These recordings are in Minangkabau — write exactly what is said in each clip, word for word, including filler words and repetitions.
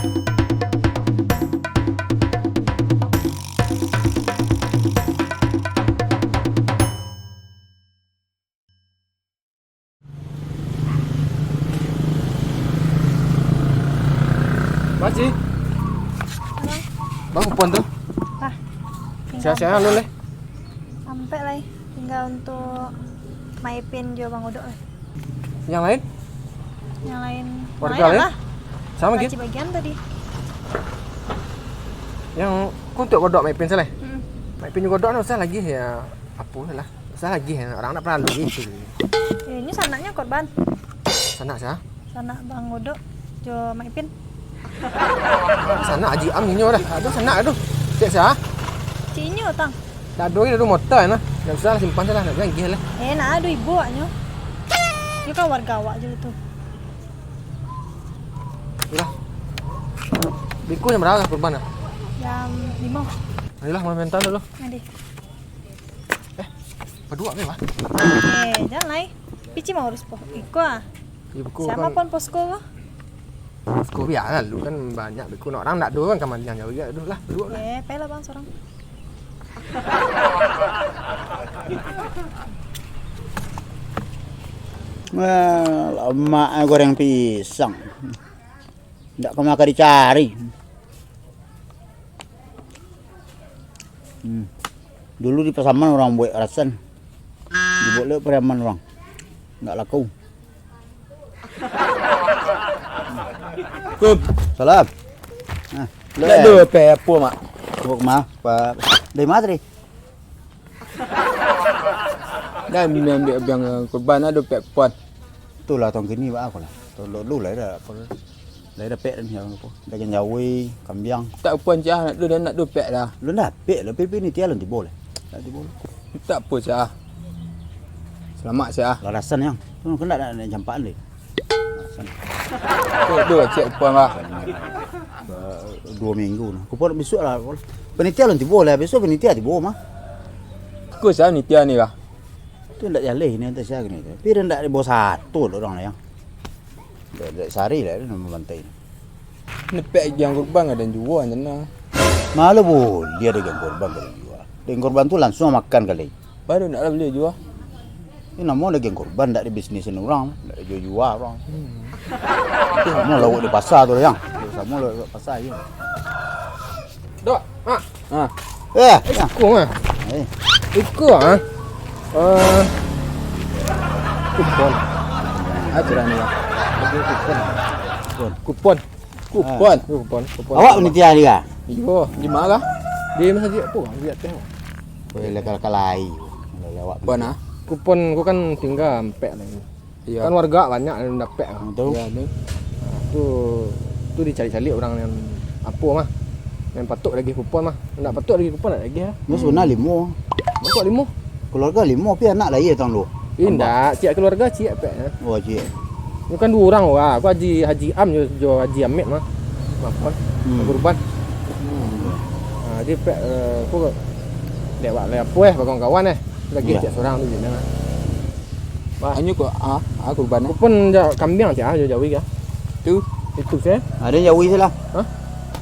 Makasih. Bang, kupon tu. Ah, tinggal. Sehat-sehat lu, Leh. Sampai lah, eh. Tinggal untuk Mak Ipin jo Bang Odok, eh. Yang lain? Yang lain. Warga, lain ya? Lah. Sama, Gin? Bagian tadi. Yang kuntuk Godok Mak Ipin, salah? Mm-mm. Mak Ipin jo Godok ni usah lagi ya, apa lah. Usah lagi ya, orang nak perlu gitu. Eh, ini sanaknya korban. Sanak siapa? Sanak Bang Godok jo Mak Ipin. Sanak Haji Am inyo dah. Aduh, sanak aduh. Cek siapa? Cik inyo, tang. Dah ado lagi, dah ado motor nah. Dah usah lah, simpan salah, nak janggih lah. Eh, nak ado ibu awaknyo. Itu kan warga awak je tu. Iyolah. Beko jam berapa kurban dah? Jam lima. Ayolah, mau mental dulu. Ade. Eh, berdua ke, Bah? Eh, jangan lai. Pici mau urus po. Iko ah. Ibu ku siapa kan pon posko ko? Posko bialah, lu kan banyak beko nak orang nak dua kan, kamandian jauh juga dulu lah, dua lah. Eh, pailah bang seorang. Wah, lamak goreng pisang. Ndak ka makan dicari. Hmm. Dulu di Pasaman urang buek rasan. Dibuek lewat Pariaman urang. Ndak laku. Assalamualaikum. Salam. Nah, ndak ado pek apo, Mak? Bawa ke ma? Pa-, dari ma tadi? Dah ambiak biang kurban, ado pek pon. Tu lah taun kini, baa ko lah. Taun dulu lah, dah apo. Lai dapek dah ni, apo, dagiang jawi, kambiang. Tak apo, Cah, nak tu dah nak dapek dah. Lun dapek lah, P P ni tiap lun tibo lah. Tak tibo lah. Tak apo, Cah. Selamat, Cah. Lah rasan yang. Tu kan nak, nak, nak campakan deh. Rasan. Tu, tu, cek puan lah. Ba-, dua minggu nah. Kupon besok lah. Panitia lun tibo lah, besok panitia tibo mah. Aku, Cah, panitia ni lah. Tu ndak jaleh ni, entah sia kini tu. Tapi dah ndak dibawa satu lah urang lah yang. Dek, dek sari lah dia nak mambantai. Nepek dagiang kurban kadang juo, anjana. Malah buliah dagiang kurban kadang juo. Dagiang kurban tu langsuang makan kali. Baru nak lah bali juo. Ni namo dagiang kurban, ndak dibisnisan urang, ndak dijua-jua urang. Hmm. Itu samo lauak di pasar tu, yang. Samo lauak di pasar, yo. Dok, Mak. Ha. Eh, eh, nah. Iko, Mak. Eh. Iko, ha. Eh, kupon. Aturan ni, ya. Kupon. Kupon. Kupon. Kupon. Ah. Kupon. Kupon. Awak panitia ni kah? Iyo, di ma kah? Di masajik apo? Di ateh. Boleh lekal-lekal lai. Boleh lewat. Kupon, ah? Kupon ko kan tingga ampek lai. Iyo. Kan warga banyak nan dapek. Hmm, tu. Iyo, tu. Tu, tu dicaliak-caliak urang nan apo mah. Nan patuik dagiah kupon mah. Ndak patuik dagiah kupon, ndak dagiah lah. Nyo sabana limo. Patuik limo. Keluarga limo, tapi anak lahia tang duo. Indak, ciek keluarga ciek pek, eh. Oh, ciek. Nyo kan duo urang wah. Aku Haji, Haji Am jo, jo Haji Amet mah. Apo? Hmm. Kurban. Hmm. Ah, jadi pek, eh, aku dek wak lai apo, eh, bakawan-kawan, eh. Lagi ciek surang tu je, nah. Wah. Anyo ko, ah, ah, kurban, eh? Kupon ja-, kambiang ciek, ah, jo jawi kah? Tu. Itu se. Ado jawi se lah. Hah?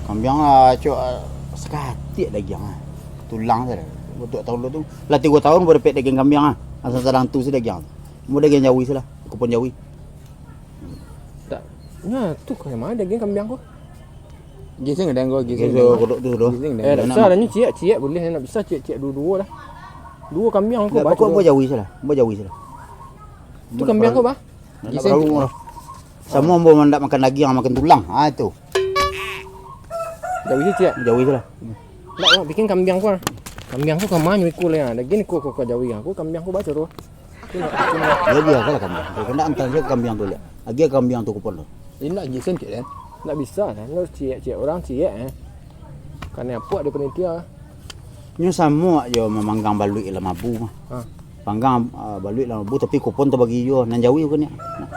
Kambiang lah, cok, ah, sakatik dagiang, ah. Tulang se lah. Untuk taun dulu tu. Lah tigo taun baru dapek dagiang kambiang, ah. Asal sadang tu se dagiang. Mau dagiang jawi se lah. Kupon jawi. Tak. Nah, tu ka ma dagiang kambiang ko? Ginseng kadang ko, ginseng kadang ko. Kodok tu doh. Ginseng kadang ko. Eh, ndak bisa lah, nyo ciek, ciek boleh, ndak bisa ciek-ciek duo-duo lah. Duo kambiang ko. Ndak, pokok ambo jawi se lah. Ambo jawi se lah. Tu kambiang ko, bah? Ndak, ndak paralu lah. Samo ambo ndak makan dagiang, makan tulang. Ha, itu. Jawi se ciek. Jawi se lah. Ndak, bikin kambiang ko lah. Kambiang ko ka ma nyo iko lah, dagiang iko ko ka jawi ko. Kambiang ko baco tu. Yo, biasalah kambiang tu. Kena antar se kambiang tu, liek. Agiah kambiang tu kupon tu. Indak ginseng ciek, kan? Ndak bisa lah. Ndak ciek, ciek. Urang ciek, eh. Kan apo ado panitia. Nyo samo jo mamanggang baluik lah mabu mah. Ha. Panggang, ah, baluik lah mabu, tapi kupon tabagi juo. Nan jawi bukan nyo? Nah.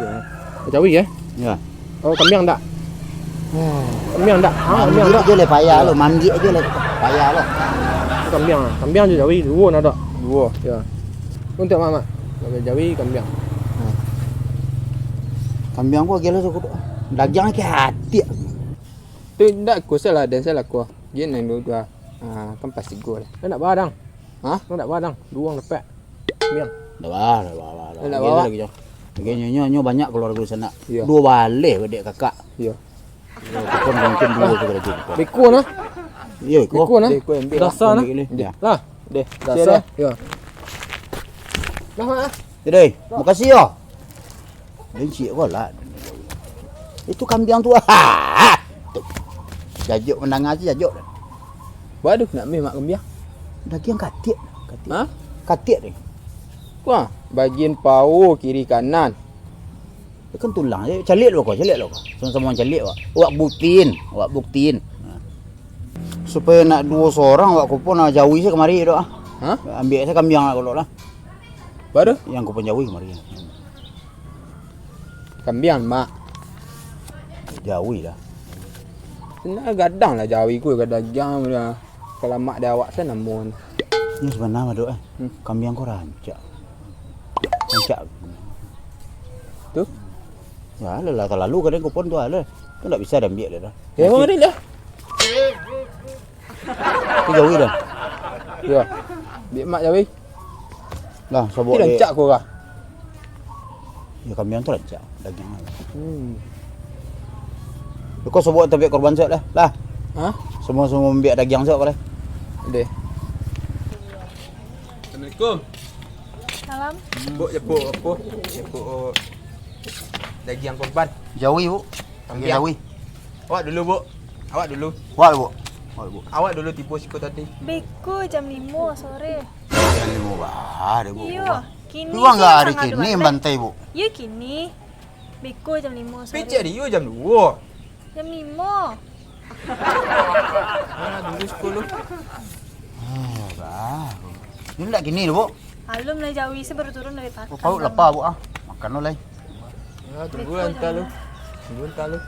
Yo. Jawi, eh? Yo. Oh, kambiang ndak? Kambiang ndak? Ha, kambiang ndak? Mambiak je lah payah lo, mambiak je lah payah lo. Kambiang, kambiang jo jawi, duo nan ado. Duo. Yo. Untuak mak, mak. Jawi, kambiang. Ha. Kambiang ko agiah lo tu, dagiang ka atik. Tu ndak, ko salah, den salah ko. Gin nan duo-duo. Ah, kan pasti go lah. Nak ba, Dang? Hah? Nak ba, Dang? Duo urang dapek. Biang. Ndak ba, ndak ba, ndak ba. Ndak ba. Lagi lagi, Jang. Lagi nyo, nyo, nyo banyak keluarga di sana. Iyo. Duo baleh dek kakak. Iyo. Yo, tu pun mungkin duo tu tadi. Beko nah. Iyo, beko. Beko nah. Beko yang Dasar nah. Ambil ni. Ya. Lah. Deh. Dasar. Yo. Nah, ah. Jadi, makasih yo. Bencik ko lah. Itu kambiang tu. Tu. Jajuk mandanga tu, jajuk. Waduh, nak meh mak kambiang. Dagiang katiak. Katiak. Ha? Katiak deh. Wah, bagian paha kiri kanan. Kan tulang je, caliak lo ko, caliak lo ko. Samo-samo caliak, wak. Wak buktiin, wak buktiin. Nah. Supayo nak duo sorang, wak ko pun, ah, jawi se kamari dok, ah. Hah? Ambiak se kambiang lah, kalau lah. Baru? Yang ko pun jawi kamari. Kambiang, Mak. Jawi lah. Nah, gadang lah jawi ko, gadang dagiang lah. Kalamak di awak se namun. Ini sebenarnya, Dok, eh. Hmm. Kambiang ko rancak. Rancak. Tu? Ya, alah, talalu kadang kupon tu, alah. Tu ndak bisa diambiak dah. Ya, emang ada dah. Tu jawi dah. Ya. Biak mak jawi. Lah, sobok. Tapi rancak ko kah? Ya, kambiang tu rancak, dagiang. Hmm. Ko sobok tampek korban siap lah. Lah. Hah? Samo-samo ambiak dagiang siap ko lah. Deh. Assalamualaikum. Salam. Buk, japuk apo? Japuk, oh, dagiang korban. Jawi, Buk. Kambiang. Jawi. Awak dulu, Buk. Awak dulu. Awak, Buk. Awak, Buk. Awak dulu tibo siko tadi. Beko jam limo sore. Jam limo bah, deh, Buk. Iyo, kini. Uang nggak hari kini bantai, Buk? Iyo, kini. Beko jam limo sore. Pecah dia jam duo. Jam limo. Ah, dulu sepuluh. Ah, bah. Ini ndak kini, Buk? Alun lai jawi, se baru turun dari pakan. Oh, paut lapar, Buk, ah. Makan lo lai. Ya, tunggu lah, entah lu. Tunggu entah lu.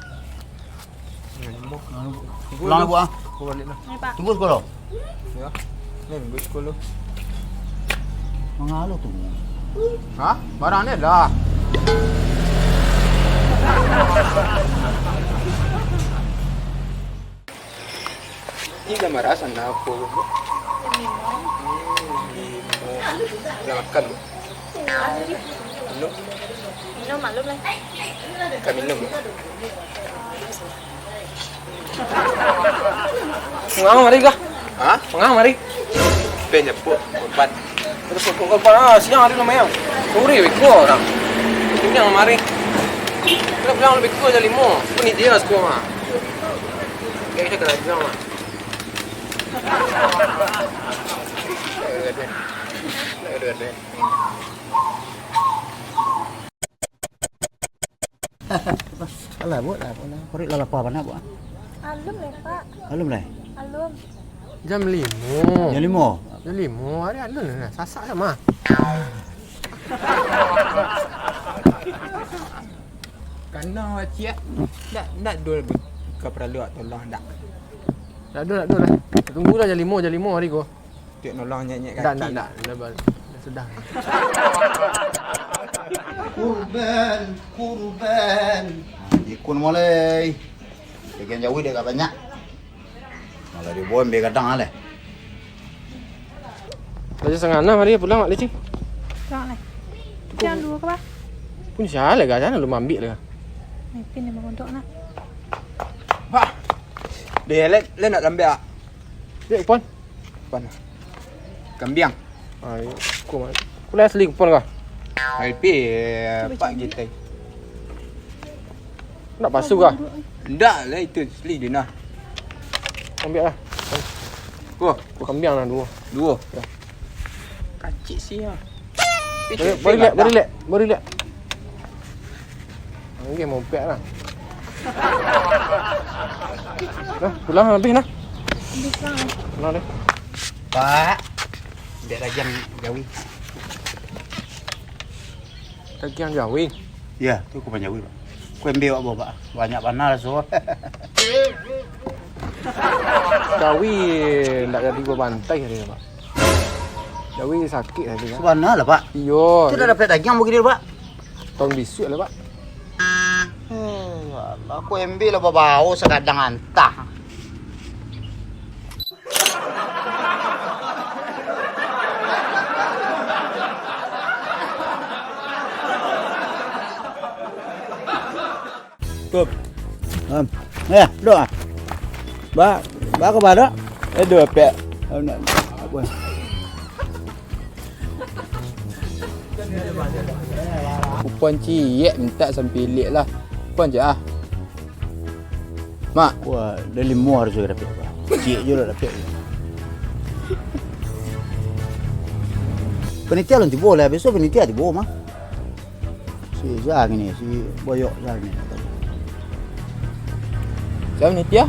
Pulang lah, Buk, ah. Aku balik lah. Ni, Pak. Tunggu sekolah. Ya. Ni, tunggu sekolah. Mangalo tu. Hah? Barang ni lah. Ini dah marah sana aku. Hmm, limo. Dah makan, Buk? Minum. Minum, maklum lah. Ka minum, Buk. Mangah mari kah? Hah? Mangah mari? Pen nyepuk, korban. Terus kok korban, ah, siang hari lumayan. Sore beko urang. Siang mari. Kena bilang lebih kurang jam limo. Pun ni dia lah sepuluh mah. Kayak kita kena bilang mah. Alah, Buk, lah, Buk, lah. Paruik lah lapar bana, Buk, ah. Alun lai, Pak. Alun lai? Alun. Jam limo. Jam limo? Jam limo, hari alun lah. Sasak lah, mah. Kana wak ciek. Ndak, ndak do ka paralu awak tolong, ndak? Ndak do, ndak do lah. Tunggu lah jam limo, jam limo hari ko. Tuk nolong nyek-nyek kaki. Ndak, ndak, ndak. Dah ba-, dah sudah. Kurban, kurban. Ha, ikun mulai. Bagian jauh dia agak banyak. Malah dia buang ambil kadang lah. Baca sangana mari pulang, Mak Leci. Pulang lah. Jangan dulu ke, Pak? Pun salah gak, jangan lu mambik lah. Mungkin dia mau untuk nak. Pak. Deh, le, le nak ambil, Pak. Dek, kupon. Kupon. Kambiang. Ah, iyo. Kupon. Kupon asli kupon kah? Alpi, Pak Gitai. Nak palsu kah? Ndak lah, itu asli dia nah. Ambil lah. Duo. Kambiang lah, duo. Duo. Ya. Kacik sih ya. Bari, bari liek, bari liek, bari liek. Okey, mau pek lah. Nah, pulang habis nah. Habis lah. Pulang deh. Pak, biar dagiang jawi. Dagiang jawi? Ya, tu kupon jawi, Pak. Ku ambil awak bawa, Pak. Banyak bana lah, so. Jawi ndak jadi gua bantai hari ni, Pak. Jawi sakik hari ni, Pak. Sabana lah, Pak. Iyo. Kita dapat dagiang begini, Pak. Tahun bisuak lah, Pak. Oh, Aku ambil lah babao sagadang antah. Tuh. Am. Eh, doh. Ba, ba ka ba, doh? Eh, doh, pek. Am, nak, apa? Kupon ciek mintak sampilik lah. Kupon ciek ah. Mak. Wah, dari limo harus dapek, Pak. Ciek je lah dapek. Panitia alun tibo lah, besok panitia tibo mah. Si Zah ni, si Boyok Zah ni. Siapa ni, Tia?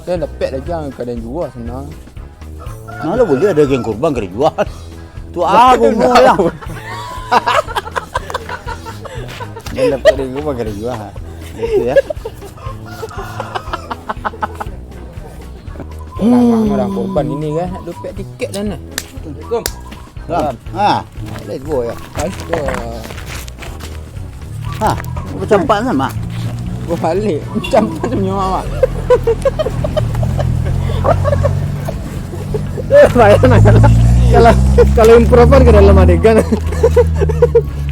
Saya lepek lagi yang kadang jua sana. Nah, lah boleh ada yang kurban kada jua. Tu ah, gumbo yang. Dia lepek dari kurban kada jua. Gitu ya. Orang, orang kurban ini kan nak dapek tiket dah nah. Assalamualaikum. Salam. Ha, let's go ya. Let's go. Ha, macam empat sama. Gua balik. Macam empat senyum awak. Eh, bayangkan kalau, kalau improvan ke dalam adegan.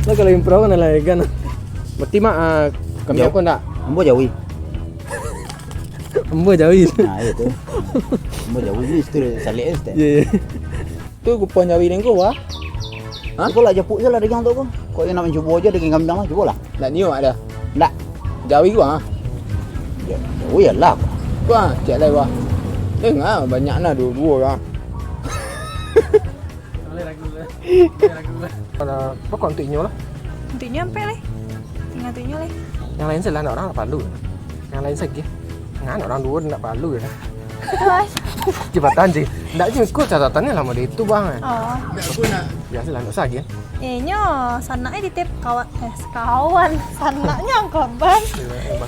Lah kalau improvan dalam adegan. Berarti mak, ah, kami Jauh. Aku ndak. Ambo jauhi. Ambo jauhi. Nah, itu. Ambo jauhi, itu salik, Ustaz. Iya, iya. Tu kupon jawi den ko, wah. Ha? Cubolah japuk je lah dagang tu ko. Kok yang nak mancubo aja dagang kambing lah, cubolah. Ndak nio ada. Ndak. Jawi ko, ha? Ya, jawi lah. Ko, ha, cek lai, wah. Dengar banyak nah duo-duo urang. Apo kok untuak inyo lah? Untuak inyo ampek lai. Tingga untuak inyo lai. Yang lain se lah, nak urang nak palu. Yang lain se gih. Ngan urang duo nak palu ya. Jabatan je. Ndak je, ko catatannyo lah model itu, Bang. Oh. Biasalah, ndak usah gih. Eh, nyo sanaknyo di tep kawan, eh, kawan. Sanaknyo korban.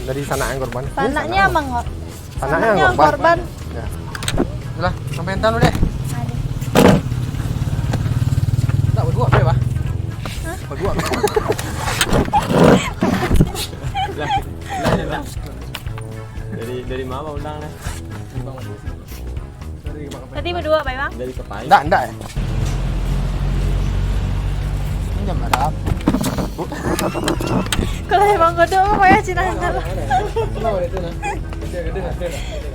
Dari sanak yang korban. Sanaknyo mango-, Sanaknyo sanaknyo korban. Korban. Ya. Itulah, sampai entan dulu deh. Aduh. Tak berdua, Beb, ah? Hah? Berdua. Lah, lah, lah. Dari, dari mana undang deh? Tadi berdua, Bang? Dari Kepai. Ndak, ndak, eh. Ini jam berapa? Kalau emang kodok, payah Cina. Kenapa dia tu, nah? Dia, dia, dia, dia.